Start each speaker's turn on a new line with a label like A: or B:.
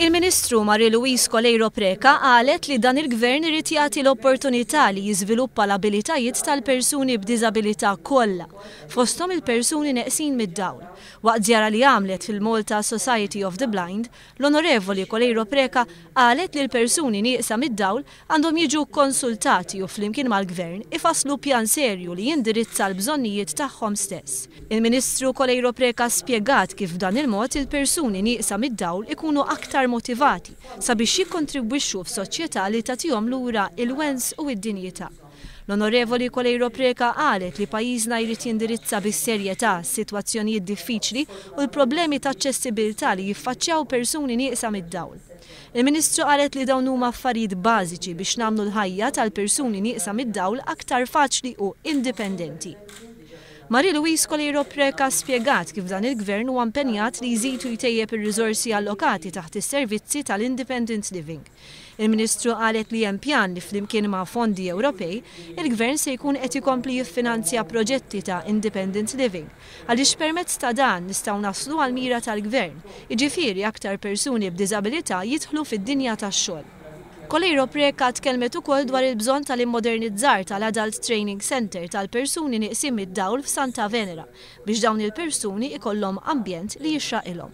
A: Il-Ministru Marie Louise Coleiro Preca qalet li dan il-Gvern irid jagħti l-opportunità li jiżviluppa l-abilitajiet tal-persuni b'diżabilità kollha, fosthom il-persuni neqsin mid-dawl. Waqt żjara li għamlet fil-Malta Society of the Blind, l-Onorevoli Coleiro Preca qalet li l-persuni nieqsa mid-dawl għandhom jiġu kkonsultati u flimkien mal-Gvern ifasslu pjan serju li jindirizza l-bżonnijiet tagħhom stess. Il-Ministru Coleiro Preca spjegat kif b'dan il-mod il-persuni nieqsa mid-dawl ikunu aktar motivati sabiex jikkontribwixxu f'soċjetà li tagħtihom lura il-wens u d-dinjità. L-Onorevoli Coleiro Preca qalet li pajjiżna jrid jindirizza bis-serjetà s-sitwazzjonijiet diffiċli u l-problemi ta' aċċessibilità li jiffaċċjaw persuni nieqsa mid-dawl. Il-Ministru qalet li dawn huma affarijiet bażiċi biex nagħmlu l-ħajja tal-persuni nieqsa mid-dawl aktar faċli u indipendenti. Marie Louise Coleiro Preca spjegat kif dan il-Gvern huwa impenjat li jżid u jtejjeb ir-riżorsi allokati taħt is-servizzi tal-Independent Living. Il-Ministru qalet li hemm pjan li flimkien ma' fondi Ewropej, il-Gvern se jkun qed ikompli jiffinanzja proġetti ta' Independent Living, għaliex permezz ta' dan nistgħu naslu għall-mira tal-Gvern, jiġifieri aktar persuni b'diżabilità jidħlu fid-dinja tax-xogħol. Coleiro Preca tkellmet ukoll dwar il-bżonn tal-immodernizzar tal-Adult Training Centre tal-persuni nieqsin mid-dawl f'Santa Venera biex dawn il-persuni ikollhom ambjent li jixraqilhom.